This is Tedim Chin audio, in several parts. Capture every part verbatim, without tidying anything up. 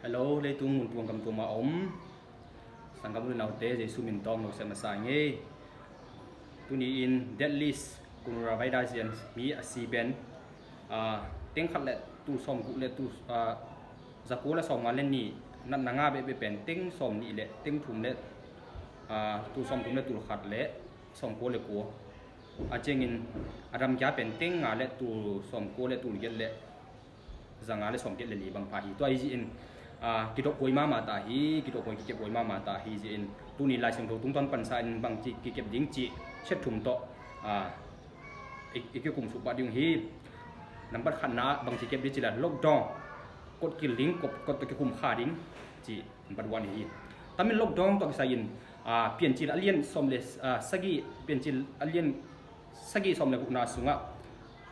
Hello, leitung mun tuam gam tuam a om sanggam u le naute, Jesu min tawh nong sem masa ing ei. Tuni-in death list, coronavirus in mi a si pen, ah, teng khat le tul sawm guk le tul, ah, za kua le sawm nga le nih, natna ngah behbeh pen teng sawm nih le teng thum le, ah, tul sawm thum le tul khat le sawm kua le kua. A ciangin a dam kia pen teng nga le tul sawm kua le tul giat le za nga le sawm giat le li bang pha hi. Tua hi zihin, ah, kidop huai mahmah ta hi, kidop huai kikep huai mahmah ta hi zihin, tuni Lai Siangtho tungtawn pansa in bangci kikep ding cih chet thum tawh, ah, i, i kikum suk pah ding hi. Nambat khatna bangci kep ding cih la lockdown, kot kil ding, kot, kot tawh kikum kha ding cih nambat one hi. Tamin lockdown tawh kisai in, ah, Piancil a lian sawm le, ah, sagih, Piancil a lian sagih sawm le gukna sungah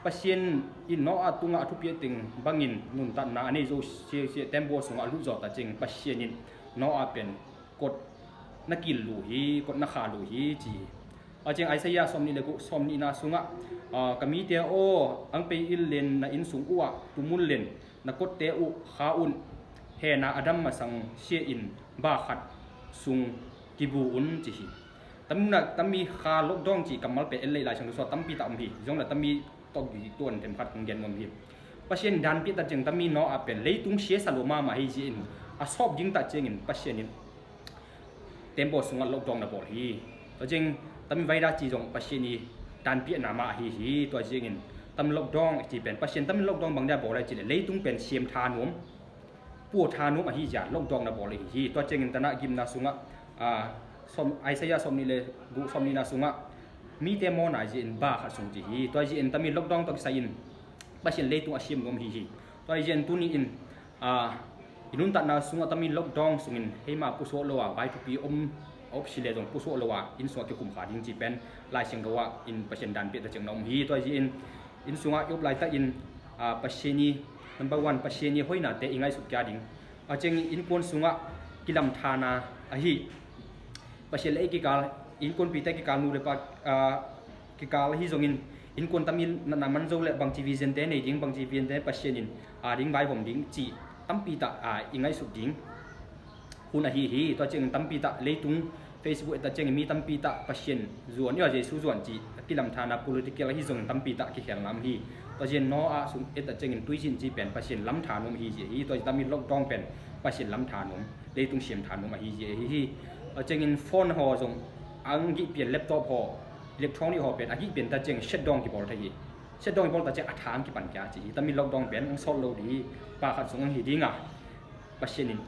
Pasian in Noah tungah a thupiak teng bangin nuntakna a nei zo siasia tembaw sungah a lut zawh ta ciang Pasian in Noah pen kot na kil luh hi, kot na kha luh hi ci hi. A ciang Isaiah sawm nih le guk, sawm nihna sungah, ah, ka mite aw, ang pei il len na inn sung uhah tum un len, na kotte uh kha un, hena a dam masang sia in ba khat sung kibu un ci hi. Tamna tami kha lockdown cih kammal pen en lei Lai Siangtho sungah tampi tak om hi. Zong la tami tawh tuan themkhat kong gen nuam hi. Pasian danpiak ta ciang tami Noah pen leitung siasa lo mahmah hi zihin a sawp ding ta ciangin Pasian in tembaw sungah lockdown na bawl hi. Tua ciang tami virus ci zong Pasian i danpiakna mah ahi hi. Tua ciangin tami lockdown ci pen Pasian tami lockdown bang dia bawl ahi cih le leitung pen siam tha nuam, pua tha nuam ahi zia lockdown na bawl ahi hi. Tua ciangin tanah gimna sungah, ah, sawm, Isaiah sawm nih le guk, sawm nihna sungah mite mawna zihin ba khat sung ci hi. Tua zihin tami lockdown tawh kisai in Pasian leitung a siam nuam hi hi. Tua zihin tuni in, ah, i nuntakna sungah tami lockdown sungin heima pusuak lo a vai thupi om, a op si le zong pusuak lo a inn sungah kikum kha ding ci pen Lai Siangtho ah in Pasian danpiak ta ciang na om hi. Tua zihin inn sungah i op laitak in, ah, Pasian i number one, Pasian i hoinate i ngaihsut kia ding. A ciang innkuan sungah kilamthana ahi. Pasian le ei kikal, innkuanpite kikal, nu le pa, ah, kikal ahi zongin innkuan tami natna man zo le bangci vision te nei ding, bangci vision te Pasian in, ah, ding vaihawm ding cih tampi tak, ah, i ngaihsut ding hun ahi hi. Tua ciangin tampi tak leitung Facebook et ta ciangin mi tampi tak Pasian zuan, ia Jesu zuan cih a kilamthana political ahi zongin tampi tak kikhelna om hi. Tua ciangin Noah sung et ta ciangin tuizin cih pen Pasian lamtha nuam ahi zia hi. Tua ciangin tami lockdown pen Pasian lamtha nuam, leitung siam tha nuam ahi zia ahi hi. Tua ciangin phone haw zong ang gih pian, laptop haw, electronic haw pen a gih pian ta ciangin shutdown kibawl thei hi. Shutdown kibawl ta ciang a tha ang kipan kia ci hi. Tami lockdown pen ang sawt lo ding hi. Pa khat sung ang hi dinga Pasian in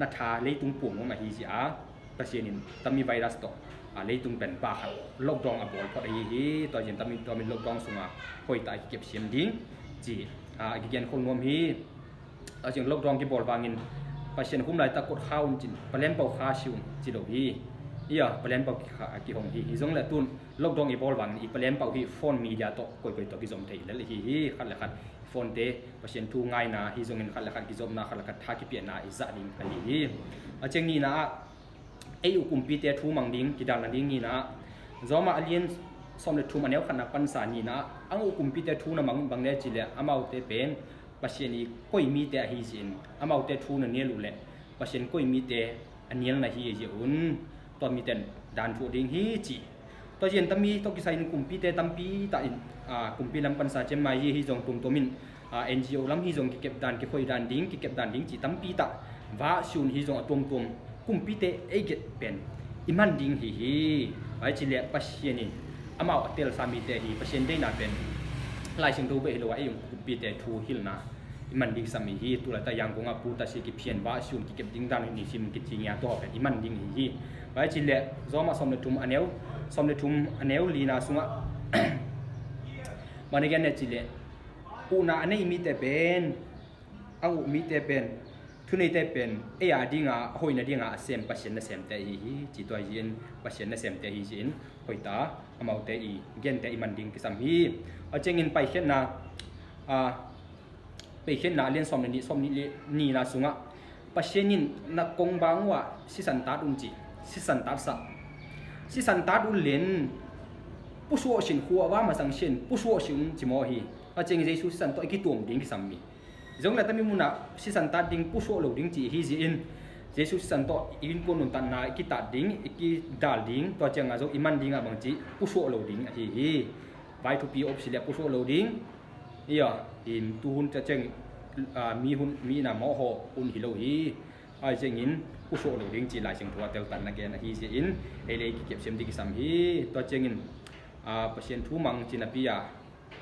na tha leitung pua nuam ahi zia, Pasian in tami virus tawh, ah, leitung pen pa khat lockdown a bawl phot ahi hi. Tua zihin tami, tami lockdown sunga hoih ta a kikep siam ding ci, ah, a kigen khol nuam hi. Tua zihin lockdown kibawl vangin Pasian hum laitak kot kha un cin, palen pau kha si un ci lo hi. Ia palen pau kikha a kihong hi. Hi zong le tun lockdown i bawl vangin i palen pau hi phone media tawh koikoi tawh kizom thei lel hi hi. Khat le khat phone te Pasian thu ngaina hi zongin khat le khat kizopna, khat le khat tha kipiakna i zah ding ahi hi. A ciang nihna ah ei uh kumpite thu mang ding, kidalna ding nihna ah Rom a lian sawm le thum a neu khatna pansa nihna ah ang uh kumpite thu na mang bang le ci le amaute pen Pasian i koi mite ahi zin amaute thu na nial uh le Pasian koi mite a nial na hi zia un tua miten dan thu ding hi ci. Tua zian tami tawh kisai in kumpite tampi tah in, ah, kumpi lam pansa ciam mai hi zong tumtum in, ah, N G O lam hi zong kikep dan, kikhoih dan ding, kikep dan ding ci tampi tah. Va siun hi zong a tuamtuam kumpite ei get pen i man ding hi hi. Vai ci le Pasian in amau a telsa mite hi Pasian deina pen Lai Siangtho beh hi lo a ei zong kumpite thu hilhna i man ding sam hi hi. Tulata Yangon a pu ta si kiphian va siun kikep ding dan ni sim kici ngia to pen i man ding hi hi. Vai ci le Rom a sawm le thum a neu, sawm le thum a neu lina sungah man again ne ci le uhna a nei mite pen, a uh mite pen, thuneite pen ei a dinga a hoihna dinga a sem Pasian na semte hi hi. Ci tua hi in Pasian na semte hi in hoihta amaute i gente i man ding kisam hi. A ciangin paikhiatna, a, Peikhiatna a lian sawm le nih, sawm nih le nihna sungah Pasian in na kong bang uh ah sisan tat un ci, sisan tatsak. Sisan tat un len pusuah sin khua va masang sin pusuah sin ci maw hi. A ciang Jesu sisan tawh i kituam ding kisam mi. Zong le tami munah sisan tat ding pusuah lo ding ci hi zia in, Jesu sisan tawh i innkuan nuntatna i kitat ding, i kidal ding, tua ciangah zong i man dingah bangci pusuah lo ding ahi hi. Vai thupi op si le pusuah lo ding. Ia, in tuhun ca ciang, ah, mi hun, mi ina mawh haw hun hi lo hi. Ai ciangin pusuah lo ding ci Lai Siangtho a teltan na gen ahi zia in, ei le ei kikepsiam ding kisam hi. Tua ciangin, ah, Pasian thu mang ci napi a,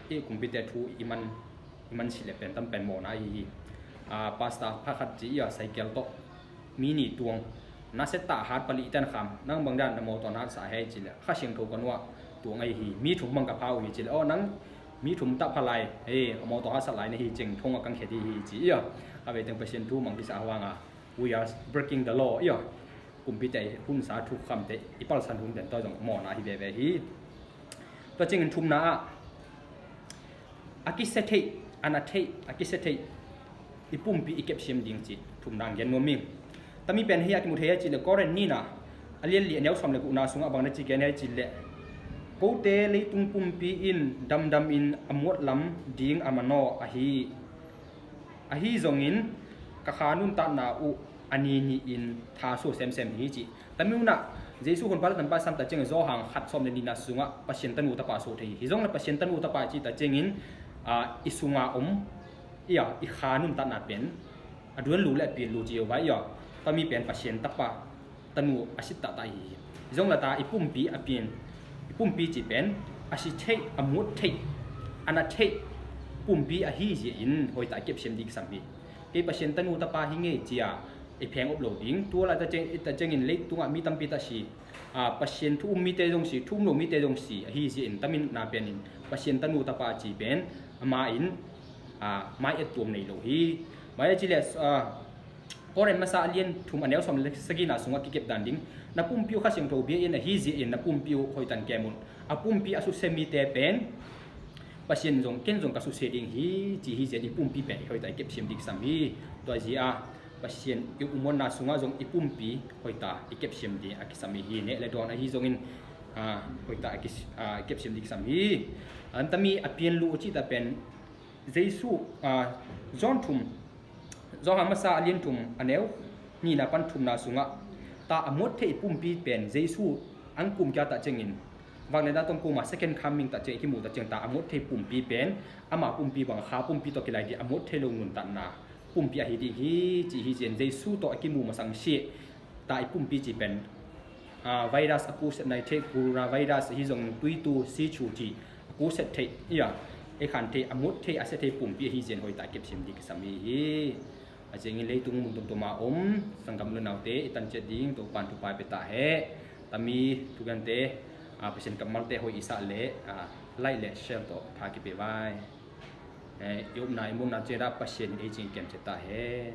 i kumpite thu i man, i man si le pen tam pen mawhna ahi hi. Ah, pastor pakhat ci ia, cycle tawh mi ni tuang, na set tah hat pali i tan kham, nang bang dan na mawtaw na hat sa hei ci le, Kha Siangtho ka nuah tuang ahi hi, mi thum bang ka pha uh hi ci le, aw nang mi thum tah pha lai, hei, a mawtaw hat sa lai na hi cing thong a kang khe di hi ci ia. A vei teng Pasian thu mang kisa a huang a, we are breaking the law ia. Kumpite hunsa thukhamte i palsan hun den tua zong mawhna hi veve hi. Tua ciangin thumna ah, a kisia theih, a na theih, a kisia theih i pumpi i kepsiam ding ci thumna ang gen nuam ing. Tami pen hi a kimu thei a ci le Korin nina a lian li a neu sawm le kuhna sungah bang na ci gen hi a ci le, kote leitung pumpi in damdam in a muat lam ding a manaw ahi. Ahi zongin ka kha nuntatna uh a ni ni in tha sua semsem hi ci. Tami unah Jesu hun pala tanpa sam ta ciangin Johan khat sawm le nina sungah Pasian tanu tapa sua thei hi. Hi zong le Pasian tanu tapa ci ta ciangin, ah, i sunga om, ia, i kha nuntatna pen a duan lu le a pian lu ci uh vai ia. Tami pen Pasian tapa tanu a sit tahtah hi. Zong lata i pumpi a pian, i pumpi ci pen a si theih, a mut theih, a na theih pumpi ahi zia in hoitah i kepsiam ding kisam hi. Kei Pasian tanu tapa hi ngei cia i pheng op lo ding. Tua lai ta ciang, ta ciangin leitungah mi tampi ta si, ah, Pasian thu um mite zong si, thu um lo mite zong si ahi zia in tamin na pen in Pasian tanu tapa ci pen ama in, ah, mai et tuam nei lo hi. Mai a ci le, ah, Korin masa a lian thum a neu sawm le sagina sungah kikep dan ding. Na pumpi uh Kha Siangtho bia in ahi zia in na pumpi uh hoitan kem un. A pumpi a susia mite pen Pasian zong ken zong ka susia ding hi ci hi zia in i pumpi pen i hoitah i kepsiam ding kisam hi. Tua zia Pasian i umonna sungah zong i pumpi hoitah i kepsiam ding a kisam hi. Neh le dawn ahi zongin, ah, hoitah a kis-, ah, i kepsiam ding kisam hi. Antami a pian lu uh cihta pen Jesu, ah, John thum, Johan masa a lian thum a neu nina pan thumna sungah ta a muat theih pumpi pen Jesu an kum kia ta ciangin, vang le na tong kuma second coming ta ciang i kimu ta ciang ta a muat theih pumpi pen ama pumpi bang kha pumpi tawh kilai ding a muat theih lo nuntatna pumpi ahi ding hi ci hi cian Jesu tawh a kimu masang si. Ta i pumpi ci pen, ah, virus a kuset nai theih, corona virus hi zong tuitu sichu ci a kuset theih ia, ei khan theih, a mut theih, a sia theih pumpi ahi zia in hoitah kepsiam ding kisam hi hi. A ciangin leitung mun tumtuma om sanggam lunaute i tanciat ding Topan thupha pia ta he. Tami thugante, ah, Pasian kammalte hoih i sah le, ah, like le share tawh tha kipia vai. Eh, i upna i mutna ciat ah Pasian in ei cing kem ciat ta he.